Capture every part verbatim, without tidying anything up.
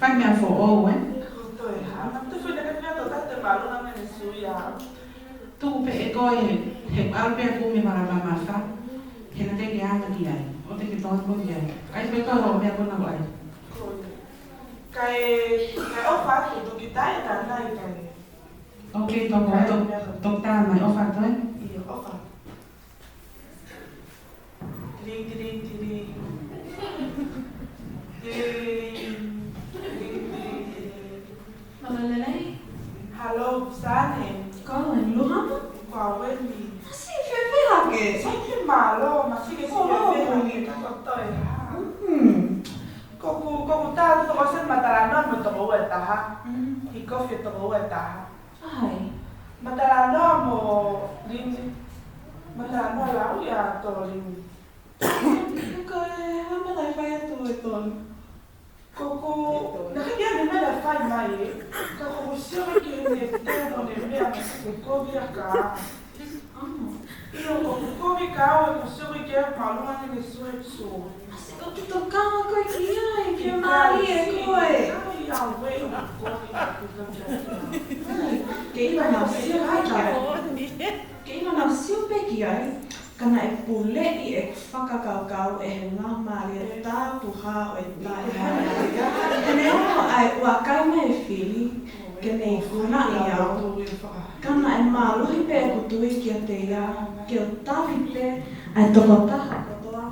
Fai meʻa foʻou, ē? Ko e toe hā? Naʻa te fai naʻe meʻa tō tate mālō na me ne sui a. Tuku pē ʻe koe he, he ʻalu pē ʻo kumi mala mamafa. He naʻa te ke anga ki ai. ʻO te ke tō ko ki ai. ʻAi pē koe hoʻo meʻa ko ena ko ai. Ko ia. Kae, kae ʻofa atu, toki tai ta nai kae. Ok, toko, toko tā mai, ʻofa atu, ē? ʻIo, ʻofa. Tiri, tiri, tiri. Tiri, tiri, tiri, tiri. Mālō e lelei. Hello, Sane. Ko e lua hapa? Ko au eni. Masiʻi fēfē hake? Sai ke mālō, masiʻi ke si fēfē hake, ka ko e toe hā. Mm. Ko ʻeku, ko ʻeku tā atu toko ʻosi ma talanoa mo e toko ua ʻe taha. Mm. Hikofi e toko ua ʻe taha. ʻAi. Ma talanoa mo Lini. Ma talanoa lau ia to Lini. Ko e hā e meʻa naʻe fai atu ʻe Toni? Ko ʻeku, naʻe ʻikai ke ʻi ai ha meʻa naʻe fai mai ē. Ka ko ʻeku sio ki heʻene teu mo ʻene meʻa ma siku kovi a ka. ʻIo, ko ʻeku kovi ka au ʻeku sio ki he mālō ʻene sue sue. Masiʻi ʻoku ke tokanga koe ki ai, ke mālie koe. Kai au ē ʻoku kovi ʻoku ke tokanga. Ke ʻilo naʻa ku sio pē ki ai. Ke ʻilo naʻa ku sio pē ki ai, ka naʻe puleʻi ʻeku fakakaukau ʻe he Laumālie Tapuhā ʻo e taʻehāmai. He neongo ʻa e ʻuakai mo e fili, ke ne ikunaʻi au. Ka naʻe mālohi pē ʻeku tui kiate ia, ke u tali pē ʻa e tokotaha kotoa,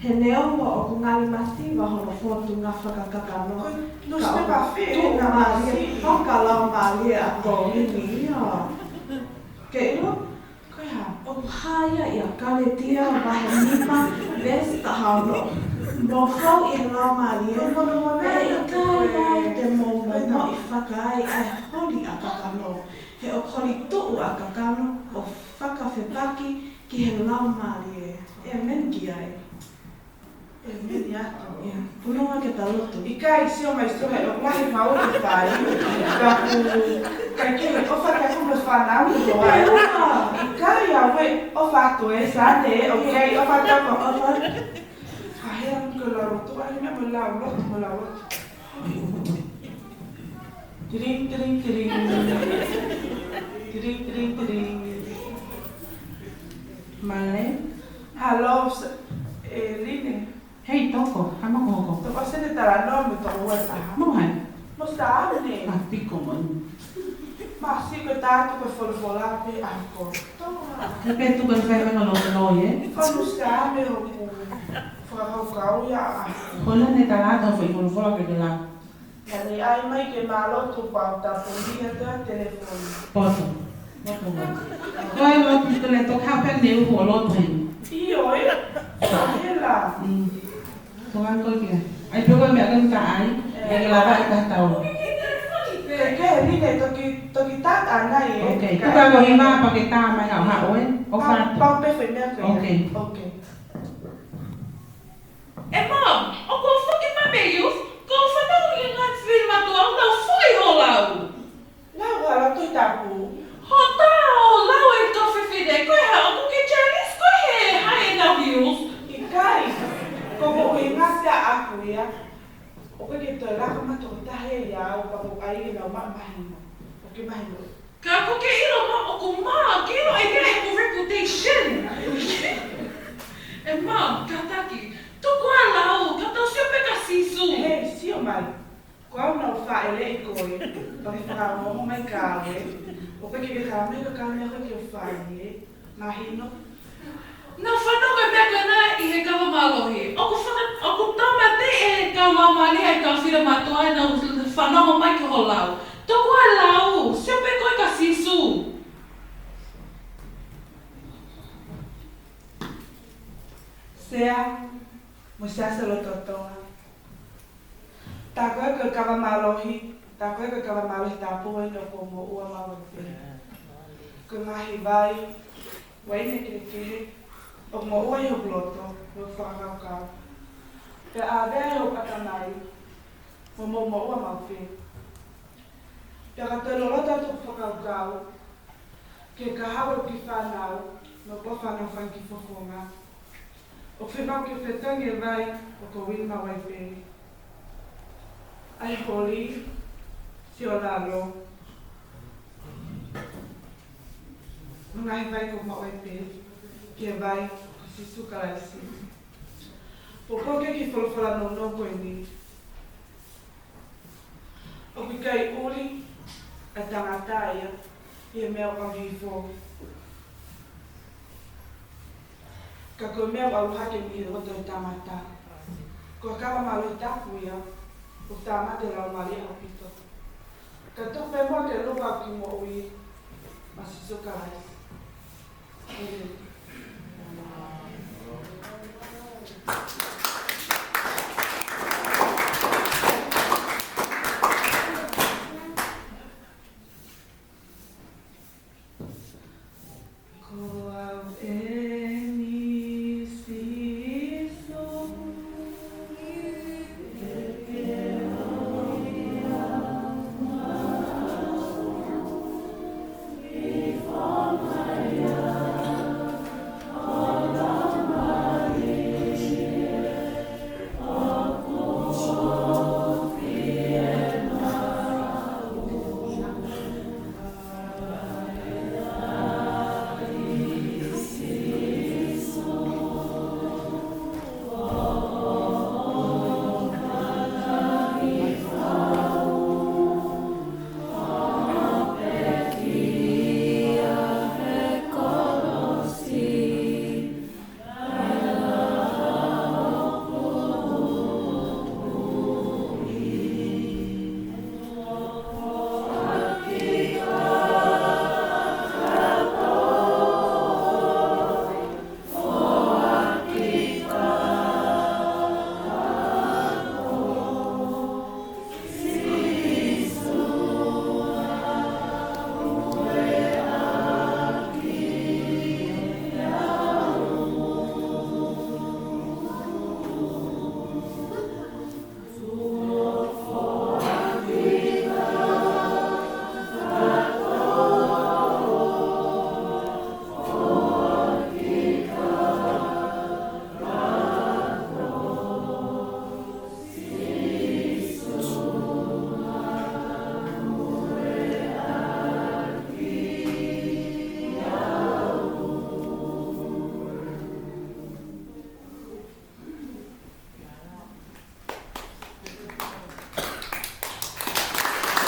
he neongo ʻoku ngali masiva hono fōtunga fakakakano, ka ʻoku tuʻumālie fakalaumālie ʻa Tōmini ia. Ke ʻilo, ko e hā, ʻoku hā ia ʻia Kalētia vahe nima, veesi taha ono. Mou fou ʻi he Laumālie, pea ʻe ʻikai ai te mou momoʻi fakaai ʻa e holi ʻa kakano. He ʻoku holi tuʻu ʻa kakano ʻo fakafepaki ki he Laumālie. ʻĒmeni ki ai. ʻĒmeni atu. ʻIa, punou ke ta lotu. ʻIkai, sio mai, sio mai, ʻoku lahi mau ke fai. Ka ku, kai ke, ʻofa ke aku mo e fānau, mo e hoa. ʻIkai, ʻa ue, ʻofa atu ē, Sande, ʻoku ʻikai, ʻofa atu ko, ʻofa. Ka hea mo ke lau lotu, ʻai meʻa mo lau lotu, mo lau lotu. Tiring, tiring, tiring. Tiring, tiring, tiring. Male. Hello, s-, ʻe Line. Hei, Toko, hama ko hoko. Toko, se te talanoa mo Toko ua taha. Mo hai? Mo Sane. Ma piko mo. Ma si ko ta tu ko folofola pe ako. Tonga. He pe tu ko fai mena lo lo ye. Ko mo Sane o ku. Fakakaukau ia ako. Ko la ne tala ta fai folofola ke ke la. Ka ne ʻai mai ke ma lotu pau ta puni atu ʻa telefoni. Poto. Poto, poto. Ko e lotu te le toka pē ne u ho lotu heni. ʻIo ē. Hela. Mm. Ko ngan ko kia. ʻAi pē ko e meʻa kan ka ʻai. ʻE ke lava ʻe ka tau. Ke, ke, ni ne toki, toki tata nai ē. Ok. Ka tuka ko hima pa ke tā mai hao hao ē. ʻO pau, fa- pau pē fai meʻa ko ia. Ok. Ok. ʻE Mom, ʻoku ou foki mai mei he youth, ko e fānau ʻi he ngaahi fili mātuʻa ʻoku nau foʻi ho lau. Lau ʻa e Tohi Tapu. Hoʻo tā ʻo lau e kau fefine, ko e hā ʻoku ke jealous ko e hā ʻenau views? ʻIkai, ko e moʻui ngata ʻaʻaku ia, ʻoku ʻikai ke toe laka mai ha tokotaha ia ʻo pau ai ke nau maʻu mahino. ʻOku ke mahino. Ka ko ke ʻilo ma ʻoku ma, ke ʻilo ʻe ia ʻeku reputation. ʻE Mom, kātaki, tuku ā lau, ka tau sio pē kia Sīsū. Hei, sio mai. Ko au naʻa ku fāʻeleʻi koe, pea ke fakaongo mai kia au ē. ʻOku ʻikai ke ke kau mai ka kau mai ko ke fai ē. Mahino. Naʻa ku fanongo ki he meʻa ko ena ʻi he kava mālohi. ʻOku faka-, ʻoku tāmateʻi ʻe he kau laumālie ʻa e kau fili mātuʻa ʻenau fanongo mai ki hoʻo lau. Tuku ā e lau, sio pē koe kia Sīsū. Sea, mo Siasi Lototoa. Tā ko e kava mālohi, tā ko e kava mālohi tapu eni ʻoku moʻua maʻu pē. Ko e ngaahi vai, vai ne kehekehe, ʻoku moʻua ʻi hoku loto, mo e fakakaukau. Pea ʻave ʻi hoku ʻatamai, mo mo moʻua maʻu pē. Pea ka toe loloto atu hoku fakakaukau, ki he kahaʻu ʻeku kiʻi fānau, mo e kiʻi fānau fanga kiʻi fofonga. ʻOku fiemaʻu ke fetongi e vai, ʻoku ou inu maʻu ai pē. ʻAi holi, sio lalo. Mo e ngaahi vai ʻoku ou maʻu ai pē, ki he vai, ko Sīsū Kalaisi. Pea ko e kiʻi folofola nounou ko eni. ʻOku ʻikai ʻuli ʻa e tangata ia ʻi he meʻa ʻoku hifo. Ka ko e meʻa ʻoku ʻalu hake mei he loto ʻo e tangata. Ko e kava mālohi tapu ia, ʻoku tāmateʻi e laumālie ʻaupito. Ka tuku pē muʻa ke lupa ki moʻui, maʻa Sīsū Kalaisi. ʻĒmeni.